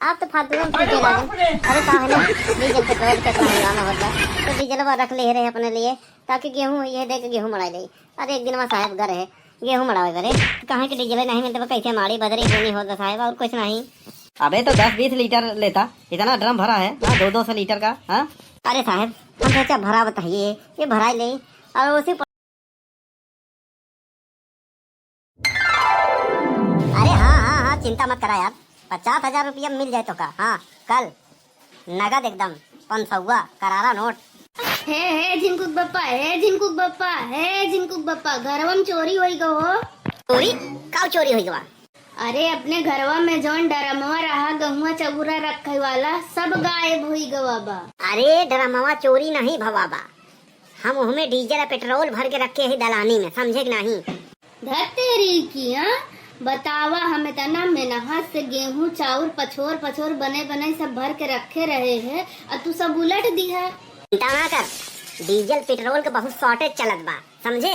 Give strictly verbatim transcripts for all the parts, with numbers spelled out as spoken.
आप तो फालतू में पीटे लागल। अरे का है ना, डीजल पेट्रोल के इतना हंगामा होता, तो डीजलवा रख ले रहे अपने लिए, ताकि गेहूं, ये दे के गेहूं मड़ाई ले। अरे एक दिन वहाँ साहब घर है, गेहूं मड़ावे करे, कहाँ के डीजल नहीं मिलता, कैसे माड़ी बजरी नहीं होता साहब, और कुछ नहीं। अबे तो दस बीस लीटर लेता, इतना ड्रम भरा है, हाँ, दो दो सौ लीटर का, हाँ। अरे साहब, हम सोचा भरा बताइए, ये भराई ले, और उसी अरे हाँ, हाँ, हाँ, चिंता मत करा यार, पचास हजार रुपया मिल जाए तो का, हाँ, कल नगद एकदम, पाँच सौवा, करारा नोट। हे, हे, झिनकुक बप्पा, हे, झिनकुक बप्पा, हे, झिनकुक बप्पा, घरवा में चोरी होई गो हो। चोरी? का चोरी होई गवा? अरे, अपने घरवा में जौन ड्रमवा रहा, गहुआ चौरा रखे वाला, सब गायब होई गवा बा। अरे, ड्रमवा चोरी नहीं भवा बा, हम ओहमे डीजल आ पेट्रोल भर के रखे ही दलानी में, समझे कि नहीं? धत्तेरी की, हाँ? बतावा, हम इतना मेहनत से गेहूं चाउर पछोर पछोर बने बने सब भर के रखे रहे हैं, और तू सब उलट दिहा। चिंता ना कर, डीजल पेट्रोल के बहुत शॉर्टेज चलत बा, समझे?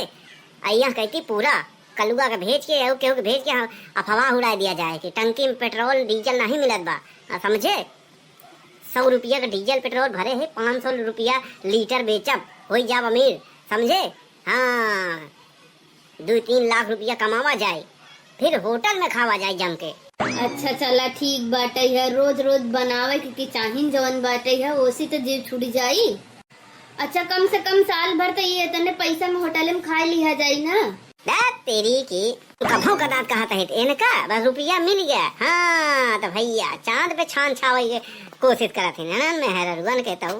अइया कहती पूरा कलुआ के भेज के, केहू केहू के भेज के हम अफवाह उड़ाई दिया जाए कि टंकी में पेट्रोल डीजल नहीं मिलत बा, आ, समझे? सौ रुपया का डीजल पेट्रोल भरे है, पाँच सौ रुपया लीटर बेचब, होई जाब अमीर, समझे? हाँ, दो तीन लाख रुपया कमावा जाए, फिर होटल में खावा जाए जम के। अच्छा चला ठीक बाटे है, रोज रोज बनावे के, के चाहिन जवन बाटे है, ओसी तो जीव छूट जाई। अच्छा कम से कम साल भर तो ये इतने पैसा में होटल में खा लिया जाई ना। दे तेरी की, कभों का दांत कहा तहित इनका बस रुपया मिल गया। हाँ तो भैया चांद पे चान छावे के कोशिश करत है ननन में है रुअन के तऊ।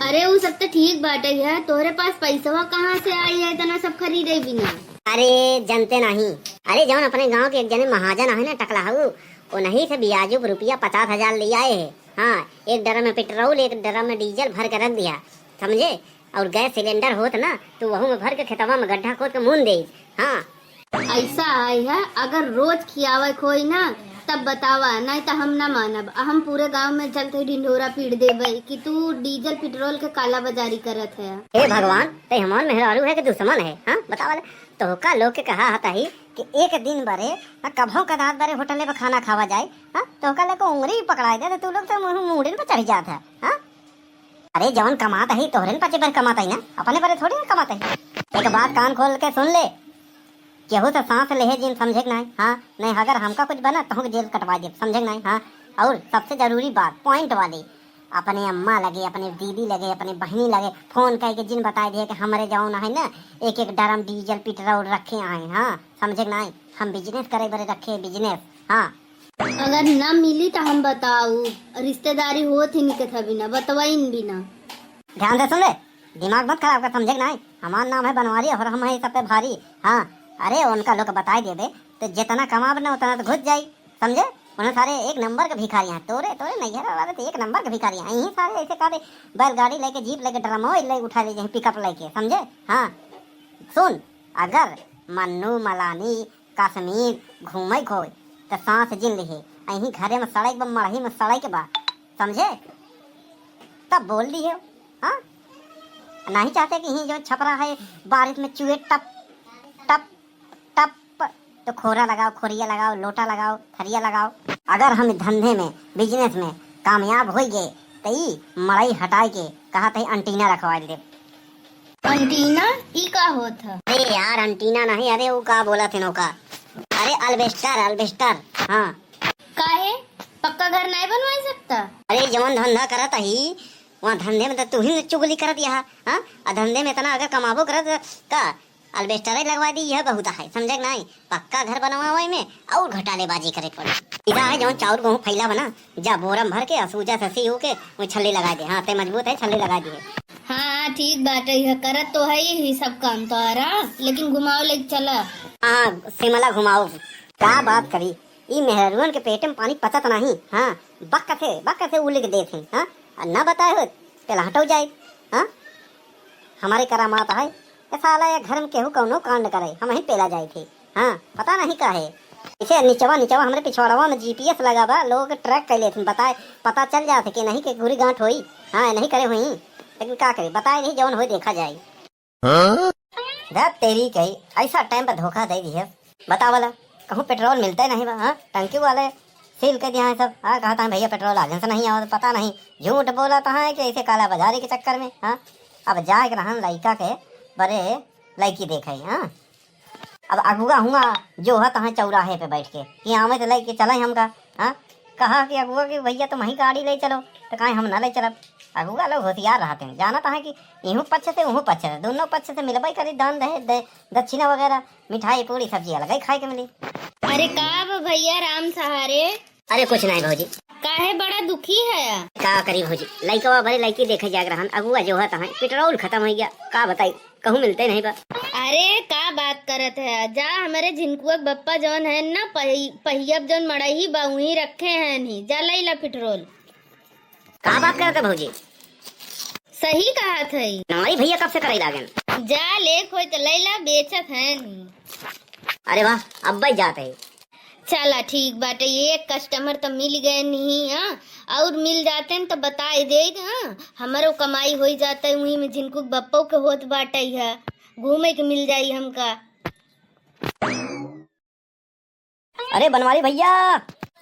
अरे उ सब तो ठीक बाटे है, तोहरे पास पैसवा कहाँ से आई है इतना सब खरीदे बिना? अरे जनते नहीं, अरे जौन अपने गांव के एक जने महाजन आहे ना टकला हऊ, उन्हीं से बियाजू पे रुपया पचास हजार ले आए है। हाँ, एक ड्रम में पेट्रोल, एक ड्रम में डीजल भर के रख दिया, समझे? और गैस सिलेंडर होत ना, तो वहू में भर के खेतवा में गड्ढा खोद के मून दे। हाँ। ऐसा है, है, अगर रोज खियावे के होई ना, तब बतावा, नहीं तो हम ना मानब। हम पूरे गांव में चलते ढिंढोरा पीट देबे कि तू डीजल पेट्रोल के काला बाजारी करत है। हे भगवान, ते हमार मेहरारू है कि दुश्मन है? हाँ, बतावा ले। तोहका लोग के कहा हता ही कि एक दिन बरे, हाँ, कभों कदात बरे होटले पर खाना खावा जाए, हाँ, तोहका लोग के उंगली पकड़ाई दे, तो तू लोग तो मुंह मूड़िन पर चढ़ जात है, हाँ। अरे जवन कमात ही तोहरे न पचे पर कमात ही ना, अपने पर थोड़ी ना कमात ही। एक बात कान खोल के सुन ले, केहू से सांस लेहे जिन, समझे के नाई? हाँ, नहीं अगर हमका कुछ बना तो हमके जेल कटवा दे, समझे के नाई? हाँ, और सबसे जरूरी बात, पॉइंट वाली, अपने अम्मा लगे, अपने दीदी लगे, अपने बहनी लगे फोन करके जिन बताई दे कि हमरे जौन है ना, एक एक ड्रम डीजल पेट्रोल रखे आए, हाँ, समझे के नाई? हम बिजनेस करे बरे रखे, बिजनेस। हाँ। अगर ना मिली तो हम बताऊ, रिश्तेदारी होत ही नहीं के था बिना, बतवाइन बिना। ध्यान से सुन ले, दिमाग मत खराब कर, समझे कि नाई? हमार नाम है बनवारी और हम है सब पे भारी। हाँ, अरे उनका लोग बताई देबे, तो जितना कमाब ना उतना तो घुस जाई, समझे? उन्हें सारे एक नंबर के भिखारी हैं, तोरे, तोरे नैहरा वाले तो एक नंबर के भिखारी हैं। यहीं सारे ऐसे कहते बैलगाड़ी लेके, जीप लेके, ड्रमो ले उठा ले जाए, पिकअप लेके, समझे? हाँ, सुन, अगर मन्नू, मलानी, कश्मीर घूमे के होए, त सांस जिन लिहे। अहीं घरे में सड़क बा, मड़ही में सड़क बा, समझे? तब बोल दिहे, हाँ? नहीं चाहते कि यहीं जो छपरा है, बारिश में चुए टप, टप, टप, तो खोरा लगाओ, खोरिया लगाओ, लोटा लगाओ, थरिया लगाओ। अगर हम धंधे में, बिजनेस में कामयाब होई गए, त ई मड़ई हटाए के कहा त एंटीना रखवाई दे। एंटीना? ई का होत ह? अरे यार, एंटीना नहीं, अरे वो का बोला थे नौका, अरे अल्बेस्टर, अल्बेस्टर। हाँ। काहे, पक्का घर नहीं बनवाई सकता? अरे जवन धंधा करत ही, वहाँ धंधे में तो तू ही चुगली करत यहाँ, हाँ? आ धंधे में इतना अगर कमाबो करत का, अल्बेस्टर लगवा दी, यह बहुत है, समझे कि नहीं? पक्का घर बनवावे में और घोटालेबाजी करे के पड़े। इधर है जवन चाउर गेहूँ फैला बना, जा बोरम भर के, असूजा ससी हो के, वो छल्ली लगा दे। हाँ, ते मजबूत है, छल्ली लगा दी है। हाँ, ठीक बाटे, यह करत तो है ही सब काम तोहरा, लेकिन घुमाओ लेके चला। हाँ, शिमला घुमाओ। का बात करी, ई मेहरुअन के पेट में पानी पचत नहीं। हाँ, बक से, बक से उलिक देत हैं। हाँ, आ ना बताए हो, तेला हटो जाए। हाँ, हमारे करामात है, ए साला, ये घर में केहू कौनो कांड करे, हम ही पेला जाए थे। हाँ, पता नहीं का है। इसे निचवा, निचवा हमरे पिछवाड़वा में जीपीएस लगा बा, लोग ट्रैक कर लेथिन, बताए, पता चल जात है कि नहीं के गुरी गांठ होई। हाँ, नहीं करे हुई, लेकिन का करे, बताए नहीं, जौन होई देखा जाए। हाँ? धत तेरी कही, ऐसा टाइम पर धोखा दे दिए। बतावला, कहूँ पेट्रोल मिलते नहीं बा, हाँ? टंकी वाले सील कर दिया है सब। हाँ, कहा था भैया पेट्रोल आगे से नहीं आवत, पता नहीं झूठ बोला था है कि ऐसे काला बाजारी के चक्कर में। हाँ, अब जाए के रहन लइका के बरे लइकी देखे। हाँ, अब अगुआ हुआ जो है तहाँ चौराहे पे बैठ के कि आवे तो लेके चले हमका। हाँ, कहा कि अगुआ कि भैया तुम ही गाड़ी ले चलो, तो कहें हम ना ले चलब। अगुआ लोग होशियार रहते हैं, जानत है कि इहू पक्ष से उहू पक्ष से, दोनों पक्ष से मिलबे करी, दान दहे दे, दक्षिणा वगैरह, मिठाई पूरी सब्जी अलग ही खाए के मिली। अरे का बा भैया राम सहारे? अरे कुछ नहीं भौजी। काहे बड़ा दुखी है? का करी भौजी, लइकवा भरे लइकी देखे जाए रहन, अगुआ जो है तहाँ पेट्रोल खत्म हो गया, का बताई, कहूँ मिलते नहीं बा। अरे का बात करत है, जा हमरे झिनकुआ के बप्पा जौन है ना, पहि-, पहियब जौन मड़ही बा वहीं रखे हैं नहीं, जा लई ला पेट्रोल। का बात करत है भौजी? सही कहत है। नवाई भैया कब से करे लागेन? जा लेख होई तो लई ला, बेचत है नहीं। अरे वाह, अब भाई जात है। चला ठीक बाटे, एक कस्टमर तो मिल गए नहीं, हाँ, और मिल जाते न तो बताई दे, हाँ, हमरो कमाई होई जाता है, वहीं में झिनकू के बप्पो के होत बाटे है, घूमे के मिल जाई हमका। अरे बनवारी भैया,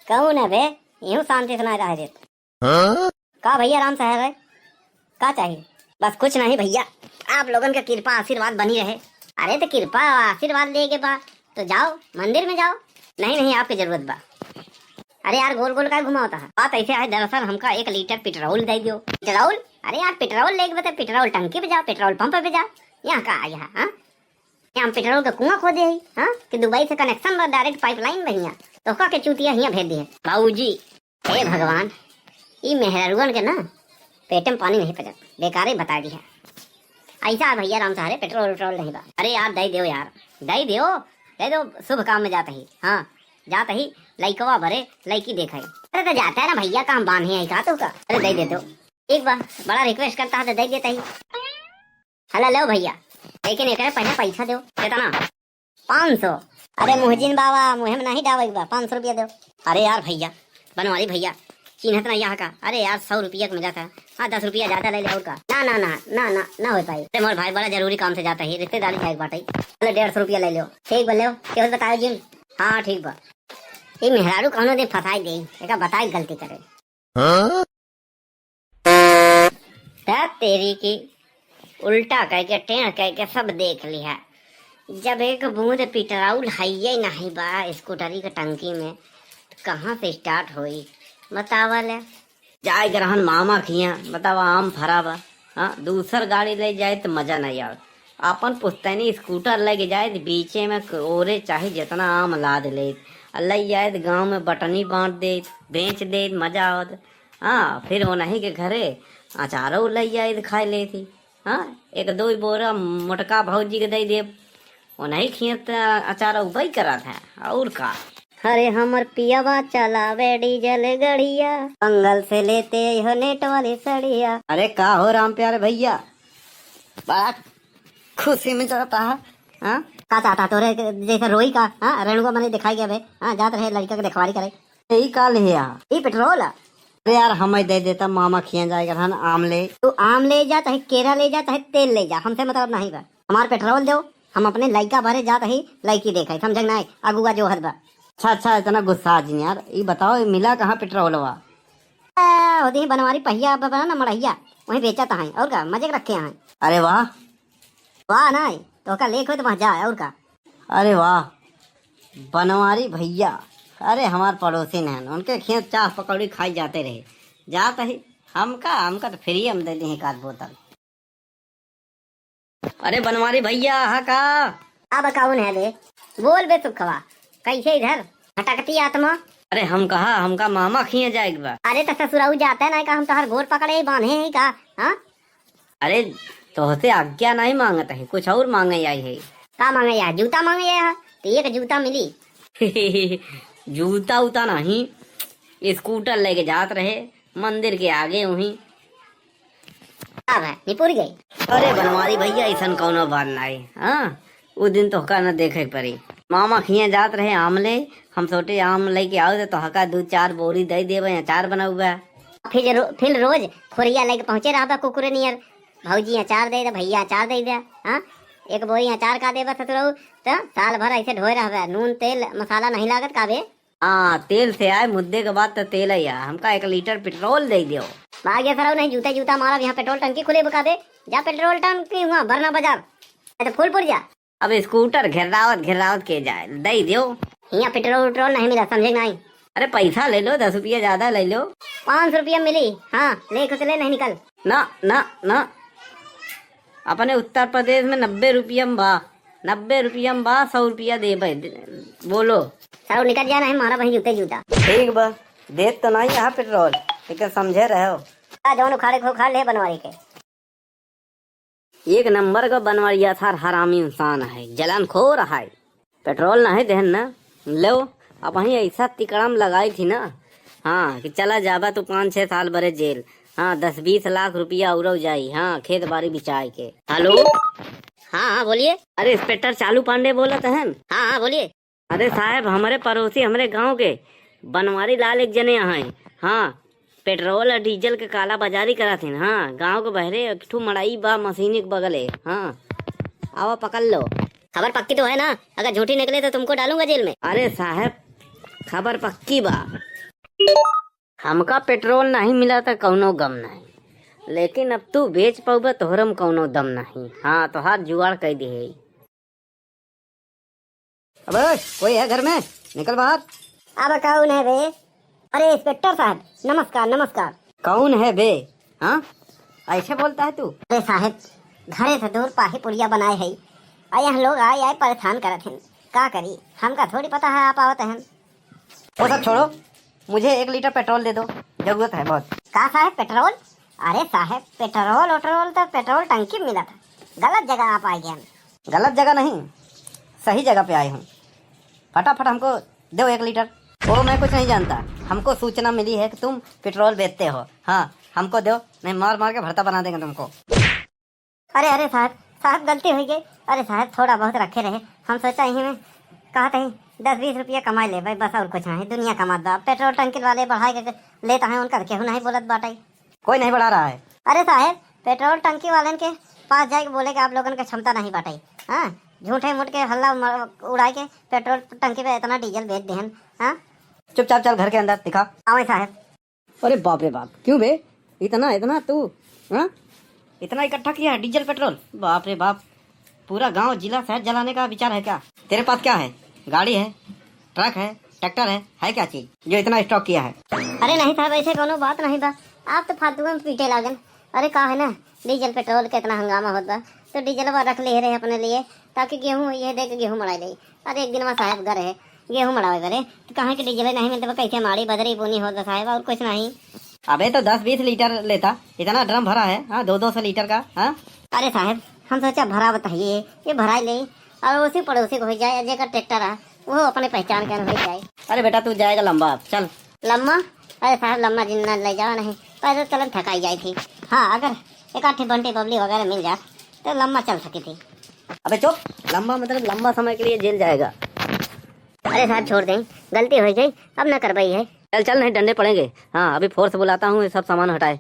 कौन है बे? यूं शांति से ना रह देत। हाँ? का भैया राम शहर है, का चाहिए? बस कुछ नहीं भैया, आप लोगन का कृपा आशीर्वाद बनी रहे। अरे तो कृपा आशीर्वाद लेके बा तो जाओ मंदिर में जाओ। नहीं नहीं, आपके जरूरत बा। अरे यार गोल गोल का घुमावता है? बात ऐसे है, दरअसल हमका एक लीटर पेट्रोल दे दो। पेट्रोल? अरे यार पेट्रोल लेके बता, पेट्रोल टंकी पे जाओ, पेट्रोल पंप पे जाओ। यहाँ का आ गया, हाँ? यहाँ हम पेट्रोल का कुआं खोदे है, हाँ? कि दुबई से कनेक्शन बा, डायरेक्ट पाइपलाइन बा हियाँ। तो का के चूतिया हियाँ भेज दिए बाबूजी। हे भगवान, ई मेहरारुअन के ना पेट में पानी नहीं पचत, बेकारे बता दिया। ऐसा है भैया राम सहारे, पेट्रोल वेट्रोल नहीं बा। अरे यार दे दो यार, दे दो, दे दो, शुभ काम में जात ही। हाँ, जात ही लइकवा भरे लइकी देखे। अरे तो जाता है ना भैया, काम बांधे है का तो का? अरे दे दे दो, एक बार बड़ा रिक्वेस्ट करता है तो दे देता ही। हला लो भैया, लेकिन एकरे पहले पैसा दो। कितना? पाँच सौ। अरे मुहजिन बाबा, मुँह में नहीं डावे के बा, पाँच सौ रुपया दो। अरे यार भैया, बनवारी भैया, चिन्हत नहीं यहाँ का। अरे यार, सौ रुपया के मजा था। हाँ, दस रुपया ज्यादा ले ले और का। ना ना ना ना ना ना हो पाई। अरे मोर भाई, बड़ा जरूरी काम से जाता है, रिश्तेदारी जाए के बाटे। अरे डेढ़ सौ रुपया ले लो। ठीक बा, लो। केहू बताओ जिन। हाँ ठीक बा। ये मेहरारू कौनो दिन फंसाई दे, एका बताई गलती करे। हाँ? ता तेरी की उल्टा कह के, टेढ़ कह के सब देख लिया। जब एक बूंद पेट्रोल हइये नहीं बा स्कूटरी के टंकी में, तो कहाँ से स्टार्ट होई? बतावा ले। जाए के रहन मामा खिया, बतावा आम फरा बा। हाँ, दूसर गाड़ी ले जाए तो मजा नहीं आवे। आपन पुश्तैनी स्कूटर लेके जाइत, बीचे में क-, ओरे चाहे जितना आम लाद लेइत, आ लइ जाइत गाँव में बटनी बाँट देइत, बेच देइत, मजा आवत। हाँ, फिर ओनही के घरे अचारो लइ जाइत, खाए लेइत ही। हाँ, एक दो बोरा मोटका भौजी के दइ देब, ओनही खियत अचार उबई करत है, और का। अरे हमर पियवा चलावे डीजल गड़िया, बंगल से लेते हो नेट वाली सड़िया। अरे का हो राम प्यारे भैया, बड़ा खुशी में जाता है, हाँ? का चाहता तोरे जैसे रोई का, हाँ? रेणुका मने दिखाई गया बे, हाँ? जात रहे लड़का के देखवारी करे। यही का ले है यहाँ? ई पेट्रोल है। अरे यार, हमें दे देता, मामा खिया जाएगा रहन आम ले। तू आम ले जा, चाहे केरा ले जा, चाहे तेल ले जा, हमसे मतलब नहीं बा। हमार पेट्रोल दो, हम अपने लइका भरे जात ही लइकी देखे, समझे नहीं? अगुआ जो हद बा। अच्छा, अच्छा, इतना गुस्सा जिन यार। ई बताओ, ई मिला कहाँ पेट्रोलवा? आ, होती ही बनवारी पहिया अब बना ना मड़हिया, वहीं बेचत हैं, और का, मजे के रखे हैं। अरे वाह। वाह ना, तो का लेख हो तो वहाँ जाए, और का। अरे वाह, बनवारी भैया, अरे हमार पड़ोसी हैं, उनके खेत चाह पकौड़ी खाई जाते रहे, जात ही हमका, हमका तो फ्री हम दे दी एक आध बोतल। अरे बनवारी भैया, हा का? अब कौन है बे? बोल बे सुखवा, कैसे इधर भटकती आत्मा? अरे हम कहा, हमका मामा खिए जाए के बा। अरे तो ससुराऊ जाता है ना का, हम तोहर गोड़ पकड़े ही बांधे हैं का? हाँ? अरे तोहसे आज्ञा नहीं मांगत है, कुछ और मांगे आई है। का मांगे आई? जूता मांगे आई है, तो एक जूता मिली। जूता उता नहीं, स्कूटर लेके जात रहे मंदिर के आगे वहीं। अब है, निपुर गई। अरे बनवारी भैया, ऐसन कौनो बात नहीं। हाँ, उ दिन तोहका न देखे के पड़ी। मामा खिया जात रहे आम ले, हम सोचे आम लेके आओ तो तोहका दो चार बोरी दे देबे, अचार बनाउबे। फिर रो-, फिर रोज खोरिया लेके पहुँचे रहबा कुकुर नियर, भौजी अचार दे दे, भैया अचार दे दे। हाँ, एक बोरी अचार का देबा ससुरऊ, तो साल भर ऐसे ढोए रहबे, नून तेल मसाला नहीं लागत का बे? हाँ, तेल से आए, मुद्दे के बाद तो तेल ही आ। हमका एक लीटर पेट्रोल दे दियो। भाग ये सरऊ, नहीं जूते जूता मारब, यहाँ पेट्रोल टंकी खुले बका दे। जा पेट्रोल टंकी हुआ, भरना बाजार। नहीं तो फूलपुर जा। अब स्कूटर घेरावत घेरावत के जाए, दे दियो। हियाँ पेट्रोल उट्रोल नहीं मिला, समझे कि नहीं? अरे पैसा ले लो, दस रुपया ज्यादा ले लो। पाँच सौ रुपया मिली, हाँ, ले खुद ले, नहीं निकल। ना, ना, ना, अपने उत्तर प्रदेश में नब्बे रुपया में बा, नब्बे रुपया में बा, सौ रुपया देबे, बोलो। सरऊ निकल जा, नहीं मारा वहीं जूते जूता। ठीक बा, देत तो नहीं यहाँ पेट्रोल, लेकिन समझे रहो। आ जौन उखाड़े को उखाड़ ले बनवारी के। एक नंबर का बनवरिया सार हरामी इंसान है, जलनखोर है। पेट्रोल नहीं देहन ना, लो, अबहीं ऐसा तिकड़म लगाई थी ना, हाँ, कि चला जाबा तू पाँच छः साल बरे जेल, हाँ, दस बीस लाख रुपया औरो जाई, हाँ, खेत बाड़ी बिचाए के। हेलो। हाँ, हाँ, बोलिए। अरे, इंस्पेक्टर चालू पांडे बोलत हन? हाँ, हाँ, बोलिए। अरे साहब, हमरे पड़ोसी, हमरे गांव के बनवारी लाल एक जने हैं। हाँ, पेट्रोल और डीजल के काला बाजारी करत हैं। हाँ, गांव के बहरे एक ठो मड़ई बा, मशीन के बगले। हाँ, आवा पकड़ लो। खबर पक्की तो है ना? अगर झूठी निकले तो तुमको डालूंगा जेल में। अरे साहब, खबर पक्की बा। हमका पेट्रोल नहीं मिला तो कौनो गम नहीं, लेकिन अब तू बेच पउबा, तोहरे में कौनो दम नहीं। हाँ, तोहार जुगाड़ कई दिहे। अबे, कोई है घर में? निकल बाहर। अब कौन है बे? अरे इंस्पेक्टर साहब, नमस्कार, नमस्कार। कौन है बे? हाँ, ऐसे बोलता है तू? अरे साहब, घरे से दूर पाही पुड़िया बनाए है, आ यहाँ लोग आए आए परेशान करत हैं। का करी, हमका थोड़ी पता है आप आवत हैं। वो सब छोड़ो, मुझे एक लीटर पेट्रोल दे दो, जरूरत है बहुत। का साहब, पेट्रोल? अरे साहब, पेट्रोल ओट्रोल तो पेट्रोल टंकी में मिला था, गलत जगह आप आ गए। गलत जगह नहीं, सही जगह पे आए हूँ। फटाफट हमको दो एक लीटर। वो मैं कुछ नहीं जानता, हमको सूचना मिली है कि तुम पेट्रोल बेचते हो। हाँ, हमको दो, नहीं मार मार के भरता बना देंगे तुमको। अरे, अरे साहब, साहब गलती होइ गई। अरे साहब, थोड़ा बहुत रखे रहे, हम सोचा यही में कहत ही दस बीस रुपया कमाई लेबे, बस और कुछ नहीं। दुनिया कमात बा, पेट्रोल टंकी वाले बढ़ाए के लेत हैं, उनका केहू नहीं बोलत बाटे। कोई नहीं बढ़ा रहा है। अरे साहब, पेट्रोल टंकी वालन के पास जाए के बोले के आप लोगन के क्षमता नहीं बाटे। हाँ, झूठे मूठ के हल्ला म-, उड़ाए के पेट्रोल टंकी पे इतना डीजल बेच देहन। हाँ, चुपचाप चल घर के अंदर, दिखा। आवे साहब। अरे बाप रे बाप, क्यों बे, इतना, इतना तू, हाँ, इतना इकट्ठा किया है डीजल पेट्रोल? बाप रे बाप, पूरा गांव जिला शहर जलाने का विचार है क्या? तेरे पास क्या है? गाड़ी है, ट्रक है, ट्रैक्टर है, है क्या चीज जो इतना स्टॉक किया है? अरे नहीं साहब, ऐसे कोनो बात नहीं बा, आप तो फालतू में पीटे लागन। अरे का है ना, डीजल पेट्रोल के इतना हंगामा होत बा, तो डीजलवा रख ले रहे अपने लिए, ताकि गेहूं ये दे के गेहूं मड़ाई ले। अरे एक दिन वहाँ साहब घर है, गेहूं मड़ावे बरे, तो कहाँ के डीजल नहीं मिलते, कैसे माड़ी बजरी बोनी होत बा साहब, और कुछ नहीं। अबे तो दस बीस लीटर लेता, इतना ड्रम भरा है, हाँ, दो दो सौ लीटर का, हाँ। अरे साहब, हम सोचा भरा बताइए, ये भराई ले, और उसी पड़ोसी को हो जाए, जेकर ट्रैक्टर है, वो अपने पहचान के हो जाए। अरे बेटा, तू जाएगा लंबा, चल। लम्मा? अरे साहब, लम्मा जिन्ना ले जावा नहीं, पैदल चलन थकाई जाई थी। हाँ, अगर एक आध ठे बंटी बबली वगैरह मिल जात, तो लम्मा चल सकी थी। अबे चुप, लम्मा मतलब लंबा समय के लिए जेल जाएगा। अरे साहब, छोड़ दें, गलती हो गई, अब ना करवाई है। चल चल, नहीं डंडे पड़ेंगे। हाँ, अभी फोर्स बुलाता हूँ, ये सब सामान हटाए।